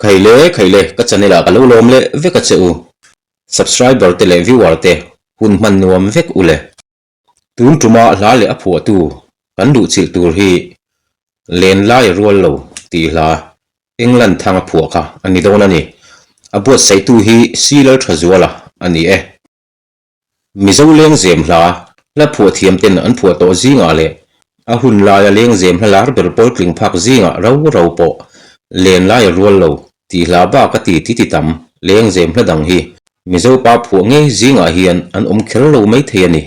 Khaile khaile ka channel ah ka lo lawm leh vek a che u. Subscriber te leh viewer te hun hman nuam vek u le. Tun tuma hla leh a phuahtu kan luhchilh tur hi Len lai a rual lo tih hla England thang a phuah kha a ni dawn a ni. A buatsaihtu hi Si Lalthazuala a ni e. Mizo lengzem hla hla phuah thiam ten an phuah tawh zingah leh a hun laia lengzem hla lar ber pawl tling phak zingah ro ro pawh len lai a rual lo tih hla bak a ti ti ti tam lengzem hla dang hi Mizo pa phuah ngei zingah hian an awm kher lo mai thei a ni.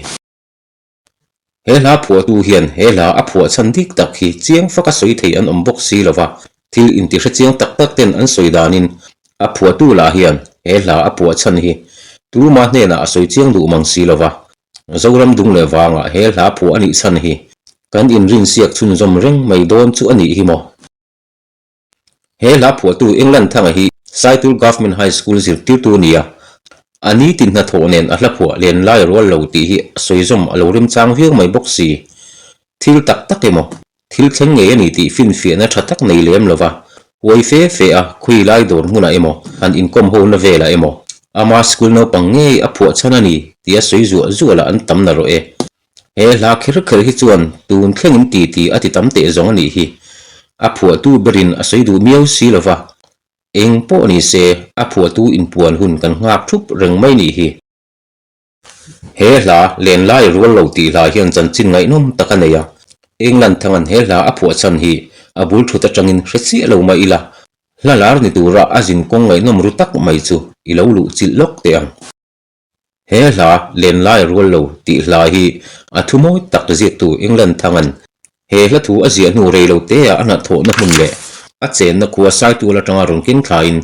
He hla phuahtu hian he hla a phuah chhan dik tak hi chiang faka sawi thei an awm bawk si lova, thil intihre chiang tak tak ten an sawi danin a phuahtu lah hian he hla a phuah chhan hi tuma hnenah a sawi chiang duh mang si lova, Zoram dung leh vangah he hla phuah a nih chhan hi kan inrinsiak chhunzawm reng mai dawn chu a nih hi maw? He hla phuahtu England Thanga hi Saitul Government High School zirtirtu a ni a, a ni tin hnathawh nen a hla phuah len lai a rual lo tih hi a sawi zawm a lo remchang viau mai bawk si. Thil tak tak emaw, thil thleng ngei a ni tih finfiahna tha tak nei lem lova, huai fe fe a khawi lai dawr hmunah emaw, han inkawm hona velah emaw, ama school naupang ngei a phuah chhan a ni tih a sawi zuah zuah lah an tam narawh e. He hla kher kher hi chuan tun thlengin ti ti a ti tam teh zawng a nih hi. A phuahtu berin a sawi duh miau si lo va, eng pawh ni se a phuahtu inpuan hun kan nghak thup reng mai nih hi. He hla len lai rual lo tih hla hian chanchin ngaihnawm tak a nei a, England thangan he hla a phuah chhan hi a bul thut atangin hre chiah lo mai ila, hla lar ni tura a zin kawng ngaihnawm ru tak mai chu i lo luh chilh lawk teh ang. He hla len lai rual lo tih hla hi a thu mawi tak ziaktu England Thangan he hla thu a ziah hnu rei lo te ah a hnathawhna hmun leh a chenna khua Saitual atanga rawn keng thlain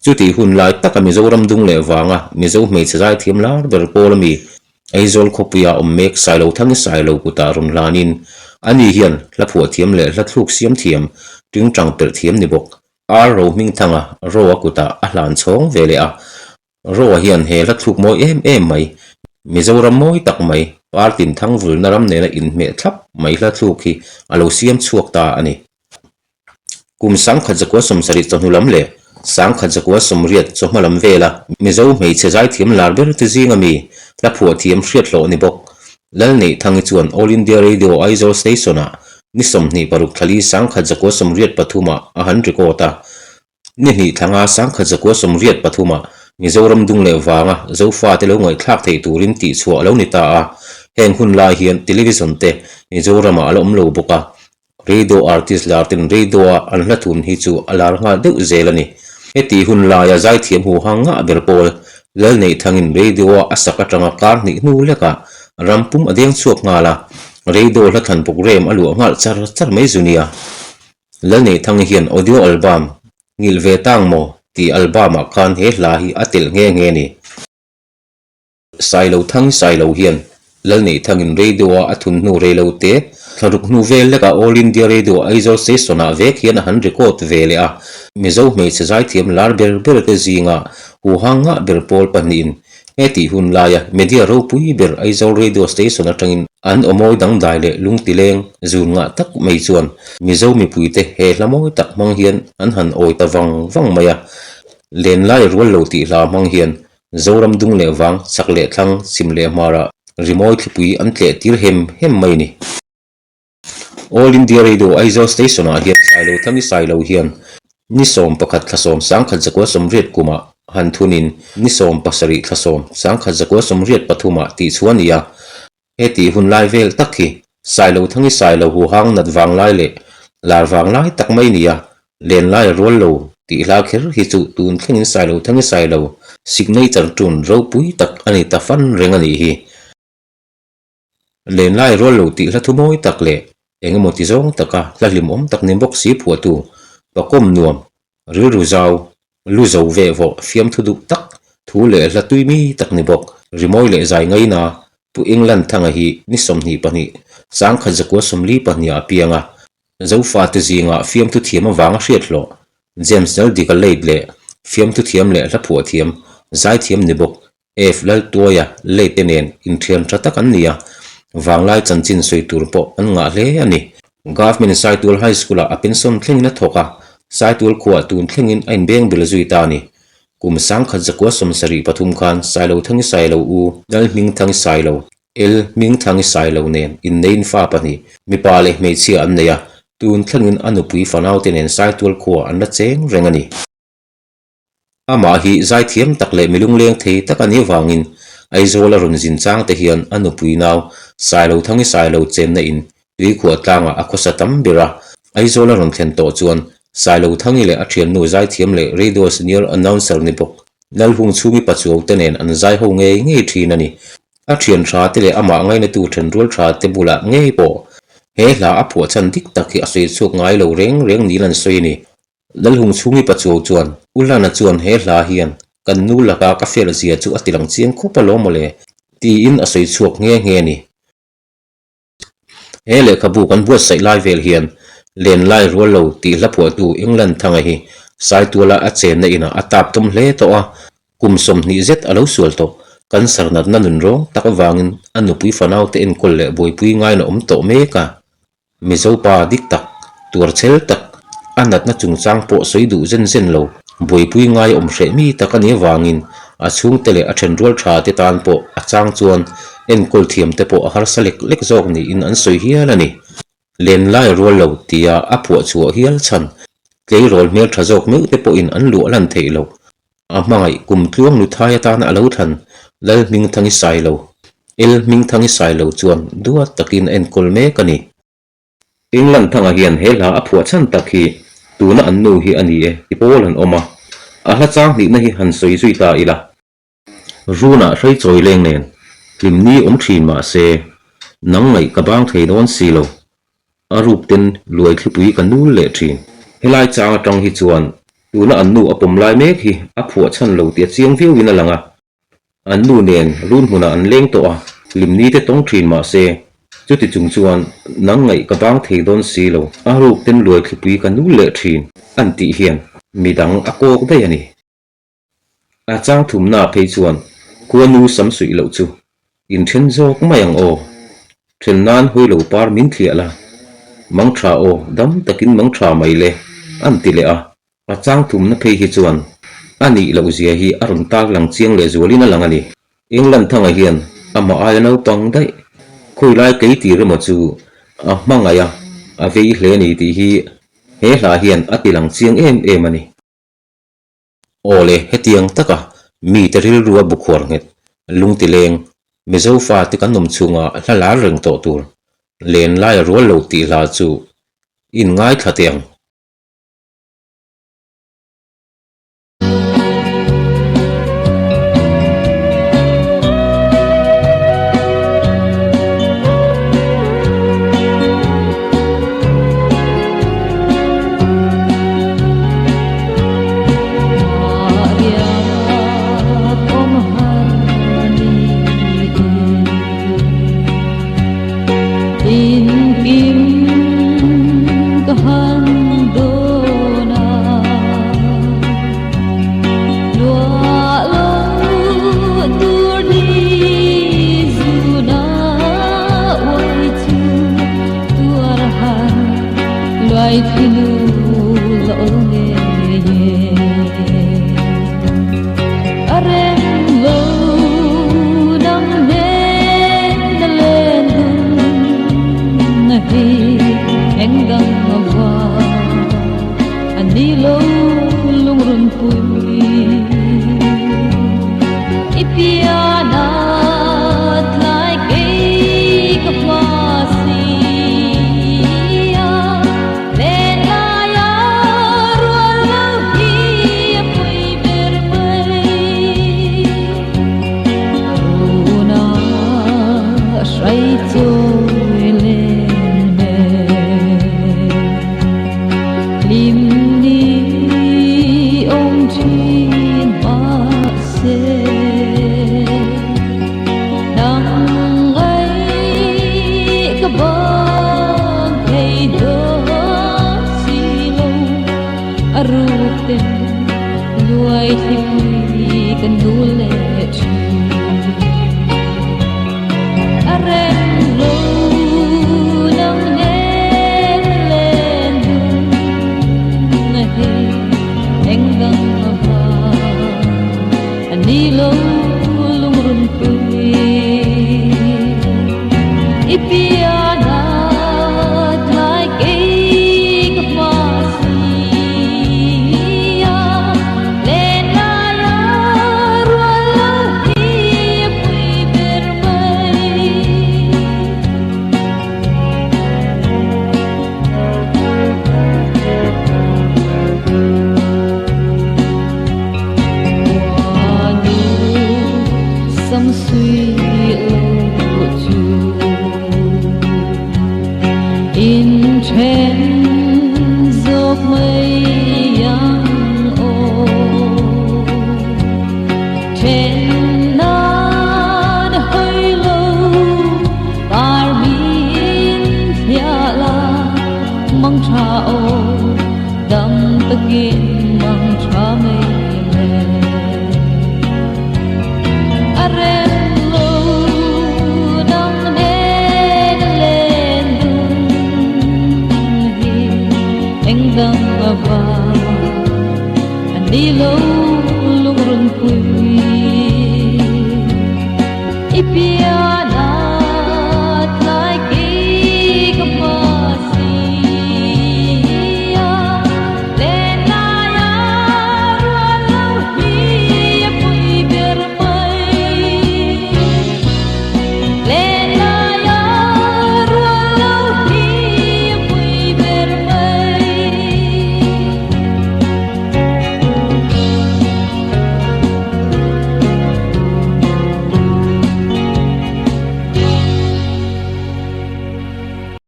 chutih hun lai taka Mizoram dung leh vanga Mizo hmeichhe zaithiam lar ber pawl ami Aizawl khawpuia awm mek Sailo Thangi Sailo kutah rawn hlanin ani hian hla phuah thiam leh hla thluk siam thiam tingtang perh thiam ni bawk Ar Rohmingthanga Roa kutah a hlan chhawng ve leh a. Roa hian he hla thluk mawi em em mai, Mizoram mawi tak mai, Partin Thangvulna ram nena inhmeh thlap mai hla thluk hi a lo siam chhuak ta a ni. Kum 1970 chawhnu lam leh 1980 chawhma lam vela Mizo hmeichhe zaithiam lar ber te zinga mi hla phuah thiam hriat hlawh ni bawk. Lalneihthangi chuan All India Radio Aizawl Station-ah ni 26 thlali 1983 ah a han record a. Ni hnih thlanga 1983 ah Mizoram dung leh vanga Zofate lo ngaihthlak theih turin tihchhuah a lo ni ta a, heng hun lai hian television te Mizoramah a la awm lo bawk a, radio artist lar ten radio a an hla thun hi chu a lar nghal deuh zel a ni. Heti hun laia zaithiam huhang ngah ber pawl Lalneihthangin radio a a sak atanga kar hnih hnu lekah ram pum a deng chhuak nghal a, radio hla thlan program a luah nghal char char mai zu nia. Lalneihthang hian audio album Nghilh Ve Tang Maw? tih album ah khan he hla hi a telh nghe nghe a ni. Sailo Thang Sailo hian Lalneihthangin radio-a a thun hnu rei lo te, thlaruk hnu vel lekah All India Radio Aizawl Station-ah vek hian a han record ve leh a, Mizo hmeichhe zaithiam lar ber ber te zinga huhang ngah ber pawl pahnihin He tih hun laia media ropui ber Aizawl Radio Station atangin an aw mawi dangdai leh lungtileng zun ngah tak mai chuan Mizo mipuite he hla mawi tak hmang hian an han awi ta vang vang mai a. Lenlai rual lo tih hla hmang hian Zoram dung leh vang, chak leh thlang, chhim leh hmarah rimawi thlipui an tleh tir hem hem mai a ni. All India Radio Aizawl Station ah hian Sailo Thangi Sailo hian ni 11 thla 1980 kumah han thunin ni 17 thla 1983 ah tihchhuah a ni a. He tih hun lai vel tak hi Sailo Thangi Sailo huhang nat vang lai leh lar vang lai tak mai ni a, len lai a rual lo tih hla kher hi chu tun thlengin Sailo Thangi Sailo signature tune ropui tak a ni ta fan reng a nih hi. Lenlai rual lo tih hla thu mawi tak leh eng emaw ti zawng taka hla hlimawm tak ni bawk si phuahtu pakawm nuam, rilru zau, lu zo veh vawh fiamthu duh tak, thu leh hla tui mi tak ni bawk, rimawi leh zai ngaina Pu England Thanga hi ni 22, 1942 ah a piang a, Zofate zingah fiamthu thiam avanga hriat hlawh James Daldika Late leh fiamthu thiam leh hla phuah thiam, zaithiam ni bawk F Laltuaia late nen inthian tha tak an ni a, vanglai chanchin sawi tur pawh an ngah hle a ni. Government Saitual High School-ah a pension thlengin a thawk a. Saitual khuaah tun thlengin a inbeng bel zui ta a ni. Kum 1973 khan Sailothangi Sailo u Lalhmingthangi Sailo, El Hmingthangi Sailo nen inneiin fa pahnih, mipa leh hmeichhia an nei a, tun thlengin a nupui fanaute nen Saitual khuaah an la cheng reng a ni. Amah hi zaithiam tak leh milungleng thei tak a nih avangin Aizawl a rawn zin chang te hian a nupui nau Sailothangi Sailo chenna in Tuikhuah tlangah a khawsa tam ber a. Aizawl a rawn thlen tawh chuan Sailothangi leh a thiannu zaithiam leh radio senior announcer ni bawk Lalhung chhungi Pachuau te nen an zai ho ngei ngei thin a ni. A thian tha te leh amah ngainatu thenrual tha te bulah ngei pawh he hla a phuah chhan dik tak hi a sawi chhuak ngai lo reng reng niin an sawi a ni. Lalhung chhungi Pachuau chuan, U Lana chuan he hla hian kan nu laka ka fel zia chu a ti lang chiang khawp alawm mawle, tiin a sawi chhuak nghe nghe a ni. He lehkhabu kan buatsaih lai vel hian Len Lai Rual Lo tih hla phuahtu England Thanga hi Saituala a chenna inah a tap tum hle tawh a, kum 20 zet a lo sual tawh. Cancer natna nunrawng tak avangin a nupui fanaute enkawl leh buaipui ngaina awm tawh mek a. Mizo pa dik tak, tuar chel tak, a natna chungchang pawh sawi duh zen zen lo, buaipui ngai awm hreh mi tak a nih avangin a chhungte leh a thenrual tha te tan pawh a chang chuan enkawl thiam te pawh a harsa lek lek zawk niin an sawi hial a ni. Len lai rual lo tia a phuah chhuah hial chhan tleirawl hmel tha zawk meuh te pawhin an luah lan theih loh. A hmangaih kum tluang nuthai atana a lo thlan Lalhmingthangi Sailo, El Hmingthangi Sailo chuan duat takin a enkawl mek a ni. England thanga hian he hla a phuah chhan tak hi tuna an nu hi a ni e ti pawl an awm a, a hla chang hnihna hi han sawi zui ta ila. Runah hrei chawi leng nen hlimni awm thin mah se, nang ngaih ka bang thei dawn si lo, a ruk ten luai thlipui ka nul leh thin. Helai chang atang hi chuan tuna an nu a pawm lai mek hi a phuah chhan lo tih a chiang viauin a lang a. An nu nen run hmunah an leng tawh a, hlimni te tawng thin mah se, chuti chung chuan nang ngaih ka bang thei dawn si lo, a ruk ten luai thlipui ka nul leh thin an tih hian midang a kawk daih a ni. A chang thumna phei chuan khuanu sam suih loh chu inthen zawk mai ang aw, then nan hawi lo par min thliah la, mang tha aw dam takin mang tha mai le an ti leh a. A chang thumna phei hi chuan a nih loh zia hi a rawn tar lang chiang leh zualin a lang a ni. England thanga hian amah aia naupang daih khawi lai kei tir emaw chu a hmangaih a, a vei hle a ni tih hi he hla hian a ti lang chiang em em a ni. Aw le, hetiang taka mite rilrua bukhuar nghet, lungtileng, Mizo fate kan awm chhunga hla lar reng tawh tur, len laia rual lo tih hla chu inngaithla teh ang. dang va a ni lo lungrun pui i piana tlai kei ka hma si a len laia rual lo hi a pui ber mai.